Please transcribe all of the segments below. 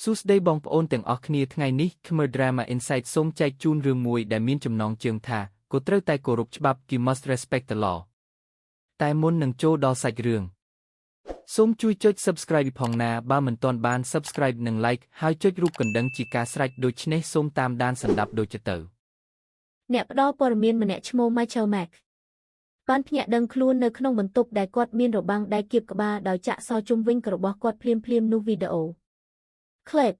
សួស្តីបងប្អូនទាំងអស់គ្នាថ្ងៃនេះ Khmer Drama Insight សូមចែកជូនរឿងមួយដែលមានចំណងជើងថាគួរត្រូវតែគោរពច្បាប់ You must respect the law តែមុននឹងចូលដល់សាច់រឿងសូមជួយចុច Subscribe ផងណាបើមិនទាន់បាន Subscribe និង Like ហើយចុចរូបកណ្ដឹងជាការស្រេចដូច្នេះសូមតាមដានស្ដាប់ដូចទៅ អ្នកផ្ដល់ព័ត៌មានម្នាក់ឈ្មោះ Michael Mack បានភ្ញាក់ដឹងខ្លួននៅក្នុងបន្ទប់ដែលគាត់មានរបាំងដែកគៀបក្បាលដោយចាក់សោជុំវិញរបស់គាត់ភ្លាមៗនោះវីដេអូ Clip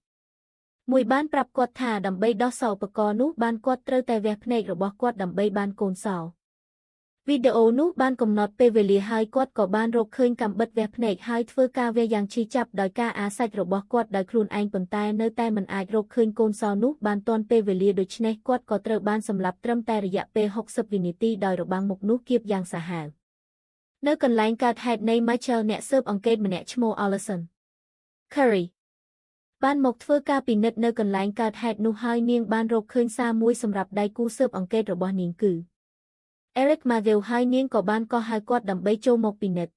មួយបានប្រាប់គាត់ថាដើម្បីដោះសោឧបករណ៍នោះបានគាត់ត្រូវតែវះភ្នែករបស់គាត់ដើម្បីបានកូនសោវីដេអូនោះបានកំណត់ពេលវេលាហើយគាត់ក៏បានរកឃើញកាំបិតវះភ្នែកហើយធ្វើការវះយ៉ាងឈឺចាប់ដោយការអាសាច់របស់គាត់ដោយខ្លួនឯងប៉ុន្តែនៅតែមិនអាចរកឃើញកូនសោនោះបានទាន់ពេលវេលាដូច្នេះគាត់ក៏ត្រូវបានសម្លាប់ត្រឹមតែរយៈពេល60វិនាទីដោយរបាំងមុខនោះគៀបយ៉ាងសាហាវនៅកន្លែងកើតហេតុនៃ Michael អ្នកស៊ើបអង្កេតម្នាក់ឈ្មោះ Allison Curry បានមកធ្វើការពិនិត្យនៅកន្លែងកើតហេតុនោះហើយនាងបានរកឃើញសារមួយសម្រាប់ដៃគូស៊ើបអង្កេតរបស់នាងគឺ Eric Matthew ហើយនាងក៏បានកោះហៅគាត់ដើម្បីចូលមកពិនិត្យ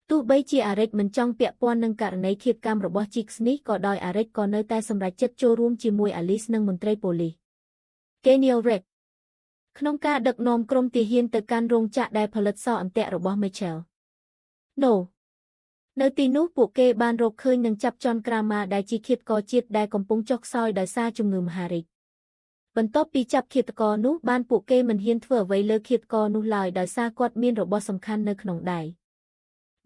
ទោះបីជាអារិកមិនចង់ពាក់ព័ន្ធនឹងករណីឃាតកម្មរបស់ Jiggs នេះក៏ដោយអារិកក៏នៅតែសម្រេចចិត្តចូលរួមជាមួយ Alice និងមន្ត្រីប៉ូលីស Daniel Rick ក្នុងការដឹកនាំក្រុមទាហានទៅកាន់រោងចក្រដែលផលិតសោអន្ទាក់របស់ Mitchell No នៅទីនោះពួកគេបានរកឃើញនិងចាប់ចនក្រាម៉ាដែលជាឃាតករជាតិដែលកំពុងចុះខ្សោយដោយសារជំងឺមហារីកបន្ទាប់ពីចាប់ឃាតករនោះបានពួកគេមិនហ៊ានធ្វើអ្វីលើឃាតករនោះឡើយដោយសារគាត់មានរបស់សំខាន់នៅក្នុងដៃ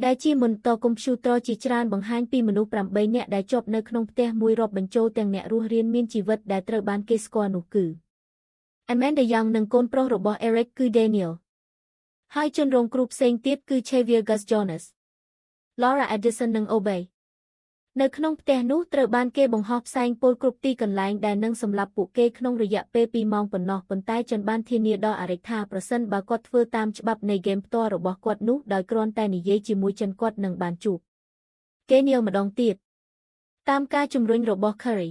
ដែលជាមន្ទរកុំព្យូទ័រជាច្រើនបង្ហាញពីមនុស្ស8នាក់ដែលជាប់នៅក្នុងផ្ទះមួយរាប់បញ្ចូលទាំងអ្នករស់រានមានជីវិតដែលត្រូវបានគេស្គាល់នោះគឺ Amanda Young និងកូនប្រុសរបស់ Eric គឺ Daniel ហើយជនរងគ្រោះផ្សេងទៀតគឺ Xavier Gus Jonas Laura Addison និង Obey នៅក្នុងផ្ទះនោះត្រូវបានគេបង្ហោះផ្សែងពុលគ្រប់ទីកន្លែងដែលនឹងសម្លាប់ពួកគេក្នុងរយៈពេល2ម៉ោងប៉ុណ្ណោះប៉ុន្តែជនបានធានាដល់អារិកថាប្រសិនបើគាត់ធ្វើតាមច្បាប់នៃហ្គេមផ្ទាល់របស់គាត់នោះដោយគ្រាន់តែនិយាយជាមួយចិនគាត់នឹងបានជួបគេនាលម្ដងទៀតតាមការជំរុញរបស់ Curry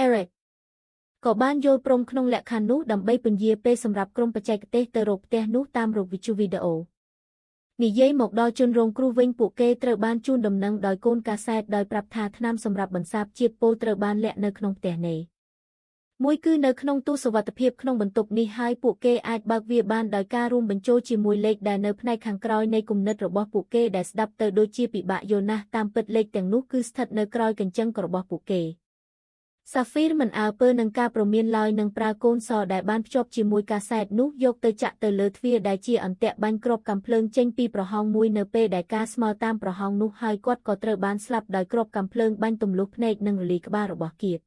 Eric ក៏បានយល់ព្រមក្នុងលក្ខខណ្ឌនោះដើម្បីពន្យាពេលសម្រាប់ក្រុមបច្ចេកទេសទៅរកផ្ទះនោះតាមរកវិទ្យុវីដេអូនិយាយមកដល់ជនរងគ្រោះវិញពួកគេត្រូវបានជូនដំណឹងដោយកូនកាសែតដោយប្រាប់ថាថ្នាំសម្រាប់បន្សាបជាតិពុលត្រូវបានលាក់នៅក្នុងផ្ទះនេះមួយគឺនៅក្នុងទូសុវត្ថិភាពក្នុងបន្ទប់នេះហើយពួកគេអាចបើកវាបានដោយការរួមបញ្ចូលជាមួយលេខដែលនៅផ្នែកខាងក្រោយនៃគំនិតរបស់ពួកគេដែលស្ដាប់ទៅដូចជាពិបាកយល់ណាស់តាមពិតលេខទាំងនោះគឺស្ថិតនៅក្រោយកញ្ចឹងរបស់ពួកគេសាហ្វីរមិនអើពើនឹងការប្រមានឡើយនឹងប្រើកូនសដែលបានភ្ជាប់ជាមួយកាសែតនោះយកទៅចាក់ទៅលើទ្វារដែលជាអន្ទាក់បាញ់គ្រាប់កាំភ្លើងចេញពីប្រហោងមួយនៅពេលដែលការស្មើតាមប្រហោងនោះហើយគាត់ក៏ត្រូវបានស្លាប់ដោយគ្រាប់កាំភ្លើងបាញ់ទម្លុះភ្នែកនិងរលាយក្បាលរបស់គៀប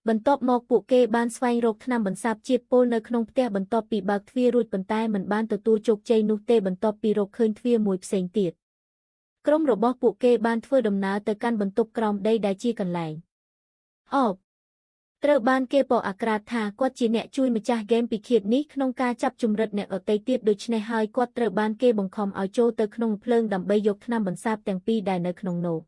បន្ទាប់មកពួកគេបានស្វែងរកថ្នាំបន្សាបជាតិពុលនៅក្នុងផ្ទះបន្ទាប់ពីបើកទ្វាររួចប៉ុន្តែមិនបានទទួលជោគជ័យនោះទេបន្ទាប់ពីរកឃើញទ្វារមួយផ្សេងទៀតក្រុមរបស់ពួកគេបានធ្វើដំណើរទៅកាន់បន្ទប់ក្រោមដីដែលជាកន្លែងអបត្រូវបានគេបកអាក្រាតថាគាត់ជាអ្នកជួយម្ចាស់ហ្គេមពិឃាតនេះក្នុងការចាប់ជំរិតអ្នកដទៃទៀតដូច្នេះហើយគាត់ត្រូវបានគេបង្ខំឲ្យចូលទៅក្នុងភ្លើងដើម្បីយកថ្នាំបន្សាបទាំងពីរដែលនៅក្នុងនោះ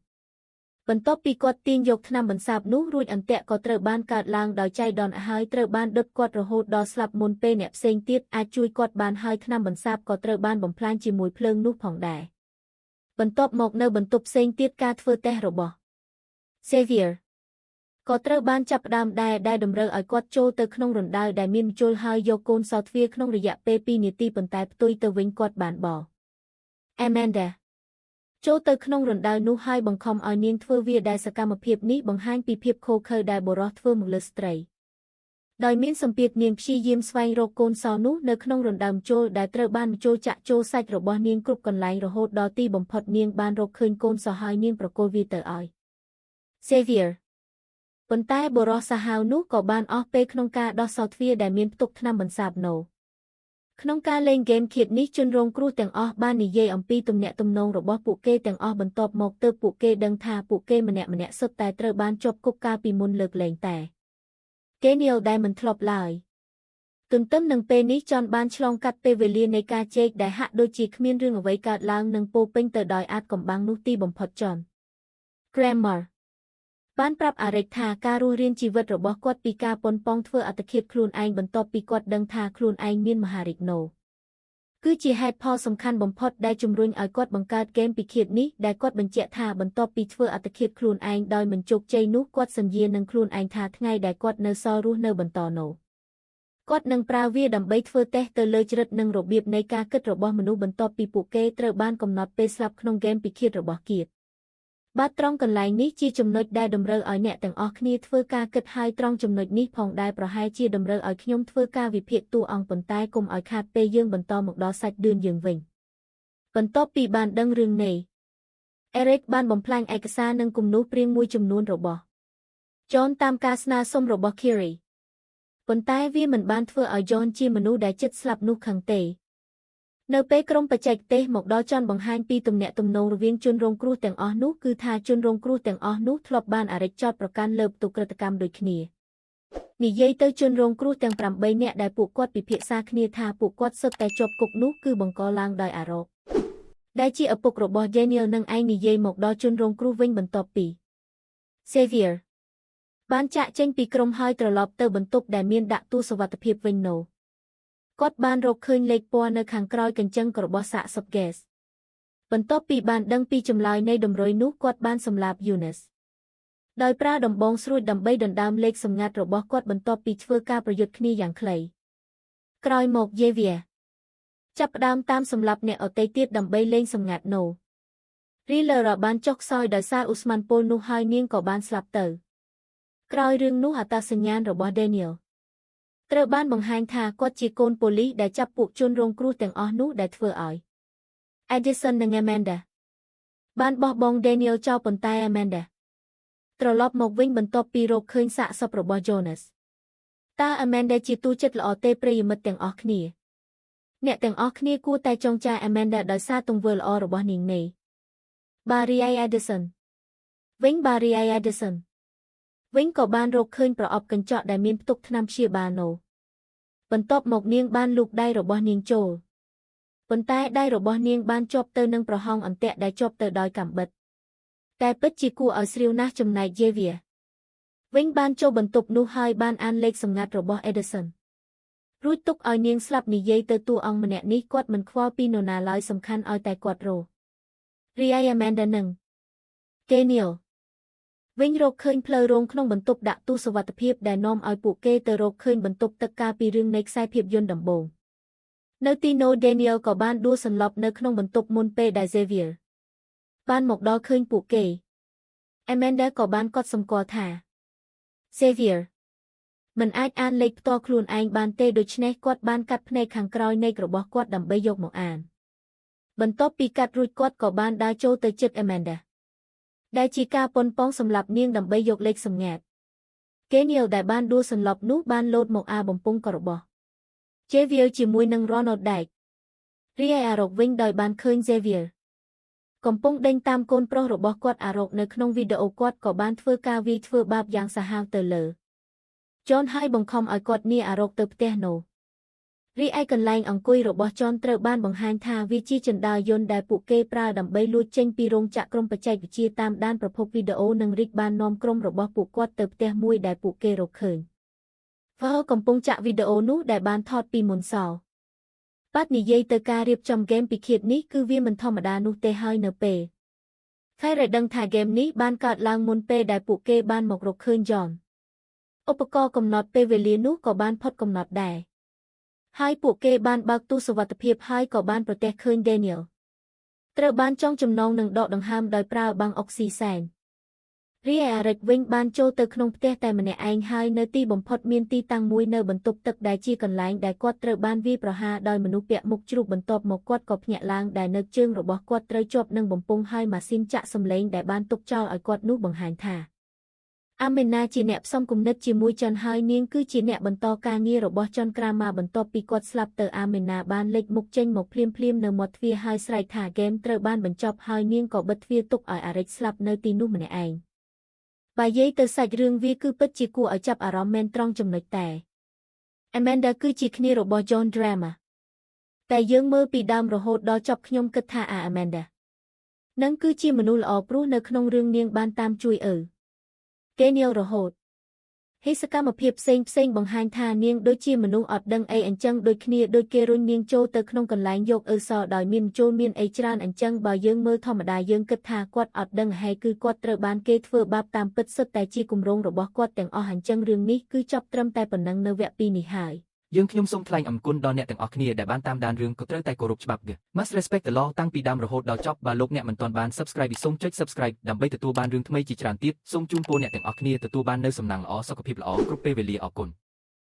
បន្ទាប់ពីគាត់ទាញយកថ្នាំបន្សាបនោះរួចអន្ទាក់ក៏ត្រូវបានកើតឡើងដោយចៃដន្យហើយត្រូវបានដុតគាត់រហូតដល់ស្លាប់មុនពេលអ្នកផ្សេងទៀតអាចជួយគាត់បានហើយថ្នាំបន្សាបក៏ត្រូវបានបំផ្លាញជាមួយភ្លើងនោះផងដែរបន្ទាប់មកនៅបន្ទប់ផ្សេងទៀតការធ្វើតេស្តរបស់ Xavier ក៏ត្រូវបានចាប់ផ្ដើមដែរដែលតម្រូវឲ្យគាត់ចូលទៅក្នុងរណ្ដៅដែលមានម្ជុលហើយយកកូនសោទ្វារក្នុងរយៈពេល2នាទីប៉ុន្តែផ្ទុយទៅវិញគាត់បានប Amanda ចូលទៅក្នុងរណ្ដៅនោះហើយបង្ខំឲ្យនាងធ្វើវាដែលសកម្មភាពនេះបង្ហាញពីភាពឃោរឃៅដែលបុរសធ្វើមកលើស្ត្រីដោយមានសម្ពាធនាងព្យាយាមស្វែងរកកូនសោនោះនៅក្នុងរណ្ដៅម្ជុលដែលត្រូវបានម្ជុលចាក់ចូលសាច់របស់នាងគ្រប់កន្លែងរហូតដល់ទីបំផុតនាងបានរកឃើញកូនសោហើយនាងប្រគល់វាទៅឲ្យ Xavier ប៉ុន្តែបុរសសាហាវនោះក៏បានអស់ពេលក្នុងការដោះសោទ្វារដែលមានផ្ទុកថ្នាំបន្សាបនោះក្នុងការលេងហ្គេមឃាតនេះជនរងគ្រោះទាំងអស់បាននិយាយអំពីទំនាក់ទំនងរបស់ពួកគេទាំងអស់បន្ទាប់មកទើបពួកគេដឹងថាពួកគេម្នាក់ៗសុទ្ធតែត្រូវបានជាប់គុកកាលពីមុនលើកលែងតែគេនាលដែលមិនធ្លាប់ឡើយទន្ទឹមនឹងពេលនេះចនបានឆ្លងកាត់ពេលវេលានៃការជែកដែលហាក់ដូចជាគ្មានរឿងអ្វីកើតឡើងនិងពោពេញទៅដោយអាថ៌កំបាំងនោះទីបំផុតចន Grammar បានប្រាប់អារិកថាការរស់រានជីវិតរបស់គាត់ពីការប៉ុនប៉ងធ្វើអត្តឃាតខ្លួនឯងបន្ទាប់ពីគាត់ដឹងថាខ្លួនឯងមានមហារីកណូ គឺជាហេតុផលសំខាន់បំផុតដែលជំរុញឲ្យគាត់បង្កើតហ្គេមពិឃាតនេះដែលគាត់បញ្ជាក់ថាបន្ទាប់ពីធ្វើអត្តឃាតខ្លួនឯងដោយមិនជោគជ័យនោះគាត់សញ្ញានឹងខ្លួនឯងថាថ្ងៃដែលគាត់នៅសល់រស់នៅបន្តនោះគាត់នឹងប្រើវាដើម្បីធ្វើតេស្តទៅលើចរិតនិងរបៀបនៃការគិតរបស់មនុស្សបន្ទាប់ពីពួកគេត្រូវបានកំណត់ពេលស្លាប់ក្នុងហ្គេមពិឃាតរបស់គៀតបាទត្រង់កន្លែងនេះជាចំណុចដែលតម្រូវឲ្យអ្នកទាំងអស់គ្នាធ្វើការគិតហើយត្រង់ចំណុចនេះផងដែរប្រហែលជាតម្រូវឲ្យខ្ញុំធ្វើការវិភាគតួអង្គប៉ុន្តែកុំឲ្យខាតពេលយើងបន្តមកដល់សាច់ឌឿនយើងវិញបន្ទាប់ពីបានដឹងរឿងនេះអេរិកបានបំផ្លាញឯកសារនិងគំនូសព្រាងមួយចំនួនរបស់ John តាមការស្នើសុំរបស់ Kiri ប៉ុន្តែវាមិនបានធ្វើឲ្យ John ជាមនុស្សដែលជិតស្លាប់នោះខឹងទេនៅពេលក្រុមបច្ចេកទេសមកដល់ចន់បង្ហាញពីទំនាក់ទំនងរវាងជនរងគ្រោះទាំងអស់នោះគឺថាជនរងគ្រោះទាំងអស់នោះធ្លាប់បានអារិចចោទប្រកាន់លើទុក្រិដ្ឋកម្មដូចគ្នានិយាយទៅជនរងគ្រោះទាំង8នាក់ដែលពួកគាត់ពិភាក្សាគ្នាថាពួកគាត់សុទ្ធតែជាប់គុកនោះគឺបង្កឡើងដោយអារ៉ុកដែលជាឪពុករបស់ Daniel នឹងឯងនិយាយមកដល់ជនរងគ្រោះវិញបន្ទាប់ពី Xavier បានចាក់ចេញពីក្រុមហើយត្រឡប់ទៅបន្ទប់ដែលមានដាក់ទូសុវត្ថិភាពវិញនោះគាត់បានរកឃើញលេខពណ៌នៅខាងក្រោយកញ្ចឹងរបស់សាកសពហ្គេសបន្ទាប់ពីបានដឹងពីចម្លើយនៃតម្រុយនោះគាត់បានសម្លាប់ Yunus ដោយប្រើដំបងស្រួចដើម្បីដណ្ដើមលេខសម្ងាត់របស់គាត់បន្ទាប់ពីធ្វើការប្រយុទ្ធគ្នាយ៉ាងខ្លីក្រោយមក Yevia ចាប់ផ្ដើមតាមសម្លាប់អ្នកអតីតទៀតដើម្បីលេងសម្ងាត់នោះ Riller បានចុះខ្សោយដោយសារឧស្ម័នពុលនោះហើយនាងក៏បានស្លាប់ទៅក្រោយរឿងនោះអត្តសញ្ញាណរបស់ Daniel ត្រូវបានបង្ហាញថាគាត់ជាកូនប៉ូលីសដែលចាប់ពួកជនរងគ្រោះទាំងអស់នោះដែលធ្វើឲ្យ Edison និង Amanda បានបោះបង់ Daniel ចោលប៉ុន្តែ Amanda ត្រឡប់មកវិញបន្ទាប់ពីរកឃើញសាកសពរបស់ Jonas តើ Amanda ជាតួចិត្តល្អទេប្រិយមិត្តទាំងអស់គ្នាអ្នកទាំងអស់គ្នាគួរតែចងចាំ Amanda ដោយសារទង្វើល្អរបស់នាងនេះ Barry Edison វិញ Barry Edison វិញក៏បានរកឃើញប្រអប់កញ្ចក់ដែលមានផ្ទុកថ្នាំព្យាបាលនោះបន្ទាប់មកនាងបានលូកដៃរបស់នាងចូលប៉ុន្តែដៃរបស់នាងបានជាប់ទៅនឹងប្រហោងអន្ទាក់ដែលជាប់ទៅដោយកាំបិតតែពិតជាគួរឲ្យស្រាវណាស់ចំណែក Yevia វិញបានចូលបន្ទប់នោះហើយបានអានលេខសម្ងាត់របស់ Edison រួចទុកឲ្យនាងស្លាប់និយាយទៅតួអង្គម្នាក់នេះគាត់មិនខ្វល់ពីនរណាឡើយសំខាន់ឲ្យតែគាត់រស់រីឯ Amanda និង Daniel វិញរកឃើញផ្លូវរោងក្នុងបន្ទប់ដាក់ទូសុវត្ថិភាពដែលនាំឲ្យពួកគេទៅរកឃើញបន្ទប់ទឹកកាលពីរឿងនៃខ្សែភាពយន្តដំបូងនៅទីនោះ Daniel ក៏បានដួលសន្លប់នៅក្នុងបន្ទប់មុនពេលដែល Xavier បានមកដល់ឃើញពួកគេ Amanda ក៏បានកត់សម្គាល់ថា Xavier មិនអាចអានលេខផ្ទាល់ខ្លួនឯងបានទេដូច្នេះគាត់បានកាត់ភ្នែកខាងក្រោយនៃរបស់គាត់ដើម្បីយកមកអានបន្ទាប់ពីកាត់រួចគាត់ក៏បានដើរចូលទៅជិត Amanda ដែលជាការប៉ុនប៉ងសម្លាប់នាងដើម្បីយកលេខសម្ងាត់ Daniel ដែលបានដួលសន្លប់នោះបានលោតមកអាបំពង់របស់ Xavier ជាមួយនឹង Ronald Dyke រីឯអារ៉ុកវិញដោយបានឃើញ Xavier កំពុងដេញតាមកូនប្រុសរបស់គាត់អារ៉ុកនៅក្នុងវីដេអូគាត់ក៏បានធ្វើការវាយធ្វើបាបយ៉ាងសាហាវទៅលើ John ហើយបង្ខំឲ្យគាត់នាអារ៉ុកទៅផ្ទះនោះរីឯកន្លែងអង្គុយរបស់ចនត្រូវបានបង្ហាញថាវាជាជណ្ដើរយន្តដែលពួកគេប្រើដើម្បីលួចចេញពីរោងចក្រក្រុមបច្ចេកវិទ្យាតាមដានប្រភពវីដេអូនិងរីកបាននាំក្រុមរបស់ពួកគាត់ទៅផ្ទះមួយដែលពួកគេរកឃើញហ្វឺកំពុងចាក់វីដេអូនោះដែលបានថតពីមុនសោបាត់និយាយទៅការរៀបចំហ្គេមពិឃាតនេះគឺវាមិនធម្មតានោះទេហើយនៅពេលខែរដឹងថាហ្គេមនេះបានកើតឡើងមុនពេលដែលពួកគេបានមករកឃើញចនឧបករណ៍កំណត់ពេលវេលានោះក៏បានផុតកំណត់ដែរហើយពួកគេបានបើកទូសុវត្ថិភាពហើយក៏បានប្រទះឃើញ Daniel ត្រូវបានចងចំណងនឹងដកដង្ហើមដោយប្រើបាំងអុកស៊ីសែនរីឯអារិកវិញបានចូលទៅក្នុងផ្ទះតែម្នាក់ឯងហើយនៅទីបំផុតមានទីតាំងមួយនៅបន្ទប់ទឹកដែលជាកន្លែងដែលគាត់ត្រូវបានវាយប្រហារដោយមនុស្សពាក់មុខជ្រូកបន្ទាប់មកគាត់ក៏ភ្ញាក់ឡើងដែលនៅជើងរបស់គាត់ត្រូវជាប់នឹងបំពង់ហើយម៉ាស៊ីនចាក់សំឡេងដែលបានទុកចោលឲ្យគាត់នោះបង្ហាញថាអាមេណាជាអ្នកផ្សំគំនិតជាមួយចនហើយនាងគឺជាអ្នកបន្តការងាររបស់ចនក្រាម៉ាបន្ទាប់ពីគាត់ស្លាប់ទៅអាមេណាបានលេចមុខចេញមកភ្លាមៗនៅមាត់ទ្វារហើយស្រែកថាហ្គេមត្រូវបានបញ្ចប់ហើយនាងក៏បិទទ្វារទុកឲ្យអារិចស្លាប់នៅទីនោះម្នាក់ឯងបើយាយទៅសាច់រឿងវាគឺពិតជាគួរឲ្យចាប់អារម្មណ៍មែនត្រង់ចំណុចតែ Amanda គឺជាគ្នារបស់ John Drama តែយើងមើលពីដើមរហូតដល់ចប់ខ្ញុំគិតថាអា Amanda នឹងគឺជាមនុស្សល្អព្រោះនៅក្នុងរឿងនាងបានតាមជួយឪ Daniel រហូត ហេសកម្មភាពផ្សេងផ្សេងបង្ហាញថានាងដូចជាមនុស្សអត់ដឹងអីអញ្ចឹងដូចគ្នាដូចគេរុញនាងចូលទៅក្នុងកន្លែងយកអឺសដោយមានចូលមានអីច្រើនអញ្ចឹងបើយើងមើលធម្មតាយើងគិតថាគាត់អត់ដឹងហើយគឺគាត់ត្រូវបានគេធ្វើបាបតាមពិតសុទ្ធតែជាគម្រោងរបស់គាត់ទាំងអស់អញ្ចឹងរឿងនេះគឺចប់ត្រឹមតែប៉ុណ្ណឹងនៅវគ្គ2នេះហើយ យើងខ្ញុំសូមថ្លែងអំណរគុណដល់អ្នកទាំងអស់គ្នាដែលបានតាមដានរឿងក៏ត្រូវតែគោរពច្បាប់ Must respect the law តាំងពីដើមរហូតដល់ចប់បើលោកអ្នកមិនទាន់បាន Subscribe សូមចុច Subscribe ដើម្បីទទួលបានរឿងថ្មីជាច្រើនទៀតសូមជូនពរអ្នកទាំងអស់គ្នាទទួលបាននូវសំណាងល្អសុខភាពល្អគ្រប់ពេលវេលាអរគុណ។